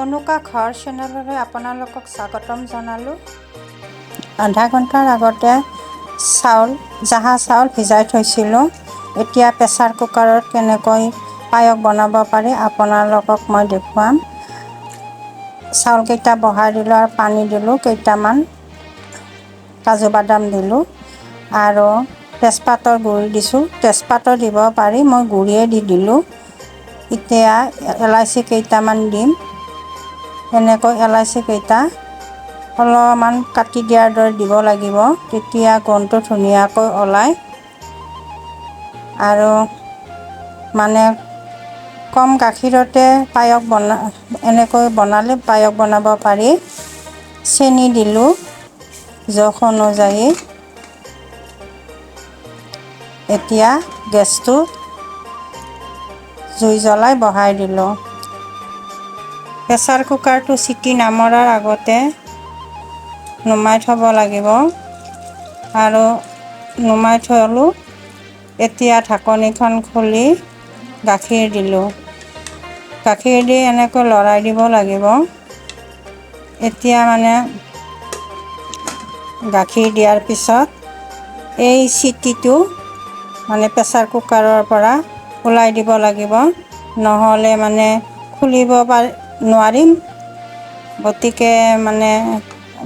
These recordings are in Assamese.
অনুকা ঘৰ চেনেললৈ আপোনালোকক স্বাগতম জনালোঁ। আধা ঘণ্টাৰ আগতে চাউল, জহা চাউল ভিজাই থৈছিলোঁ। এতিয়া প্ৰেছাৰ কুকাৰত কেনেকৈ পায়স বনাব পাৰি আপোনালোকক মই দেখুৱাম। চাউলকেইটা বহাই দিলোঁ আৰু পানী দিলোঁ, কেইটামান কাজু বাদাম দিলোঁ আৰু তেজপাতৰ গুড়ি দিছোঁ। তেজপাতো দিব পাৰি, মই গুড়িয়ে দি দিলোঁ। এতিয়া এলাইচি কেইটামান দিম। এনেকৈ এলাইচি কেইটা অলপমান কাটি দিয়াৰ দৰে দিব লাগিব, তেতিয়া গোন্ধটো ধুনীয়াকৈ ওলায়। আৰু মানে কম গাখীৰতে পায়স বনা, এনেকৈ বনালে পায়স বনাব পাৰি। চেনি দিলোঁ জোখ অনুযায়ী। এতিয়া গেছটো জুই জ্বলাই বহাই দিলোঁ। প্ৰেছাৰ কুকাৰটো চিটি নামৰাৰ আগতে নুমাই থ'ব লাগিব আৰু নুমাই থ'লোঁ। এতিয়া ঢাকনিখন খুলি গাখীৰ দিলোঁ। গাখীৰ দি এনেকৈ লৰাই দিব লাগিব। এতিয়া মানে গাখীৰ দিয়াৰ পিছত এই চিটিটো মানে প্ৰেছাৰ কুকাৰৰ পৰা ওলাই দিব লাগিব, নহ'লে মানে খুলিব নোৱাৰিম, গতিকে মানে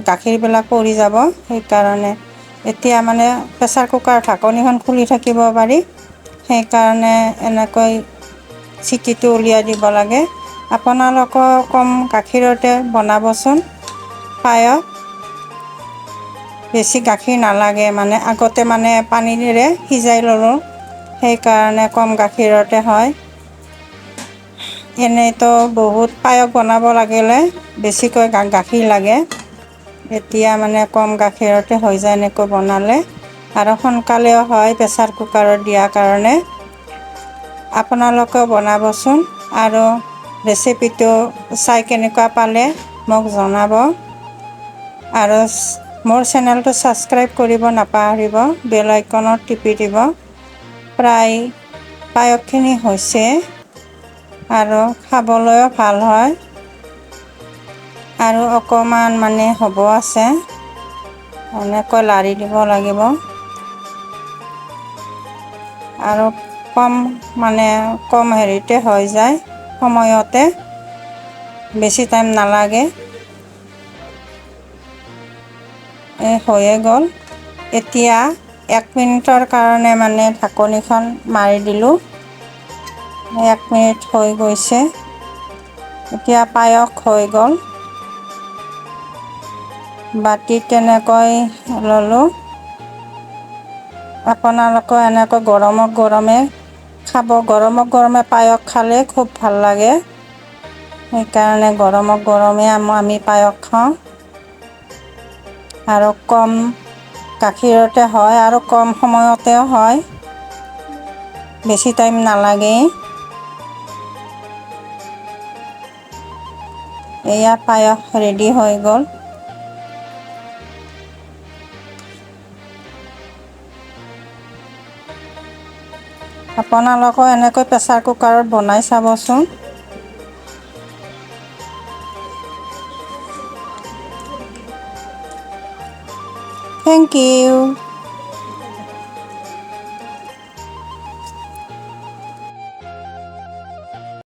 গাখীৰবিলাক পৰি যাব। সেইকাৰণে এতিয়া মানে প্ৰেছাৰ কুকাৰ ঢাকনিখন খুলি থাকিব পাৰি, সেইকাৰণে এনেকৈ চিটিটো উলিয়াই দিব লাগে। আপোনালোকেও কম গাখীৰতে বনাবচোন পায়স, বেছি গাখীৰ নালাগে। মানে আগতে মানে পানীৰে সিজাই ল'লোঁ, সেইকাৰণে কম গাখীৰতে হয়। এনেইতো বহুত পায়স বনাব লাগিলে বেছিকৈ গাখীৰ লাগে, এতিয়া মানে কম গাখীৰতে হৈ যায় এনেকৈ বনালে, আৰু সোনকালেও হয় প্ৰেছাৰ কুকাৰত দিয়াৰ কাৰণে। আপোনালোকেও বনাবচোন আৰু ৰেচিপিটো চাই কেনেকুৱা পালে মোক জনাব। আৰু মোৰ চেনেলটো ছাবস্ক্ৰাইব কৰিব নাপাহৰিব, বেল আইকনত টিপি দিব। প্ৰায় পায়সখিনি হৈছে আৰু খাবলৈও ভাল হয়। আৰু অকণমান মানে হ'ব আছে, এনেকৈ লাৰি দিব লাগিব। আৰু কম মানে কম হেৰিতে হৈ যায়, সময়তে, বেছি টাইম নালাগে। এই হৈয়ে গ'ল। এতিয়া 1 মিনিটৰ কাৰণে মানে ঢাকনিখন মাৰি দিলোঁ। 1 মিনিট হৈ গৈছে। এতিয়া পায়স হৈ গ'ল। বাতিত তেনেকৈ ল'লোঁ। আপোনালোকেও এনেকৈ গৰমক গৰমে খাব, গৰমক গৰমে পায়স খালে খুব ভাল লাগে। সেইকাৰণে গৰমক গৰমে আমি পায়স খাওঁ। আৰু কম গাখীৰতে হয় আৰু কম সময়তেও হয়, বেছি টাইম নালাগে। এয়া পায়স ৰেডি হৈ গ'ল। আপোনালোকেও এনেকৈ প্ৰেছাৰ কুকাৰত বনাই চাবচোন। Thank you.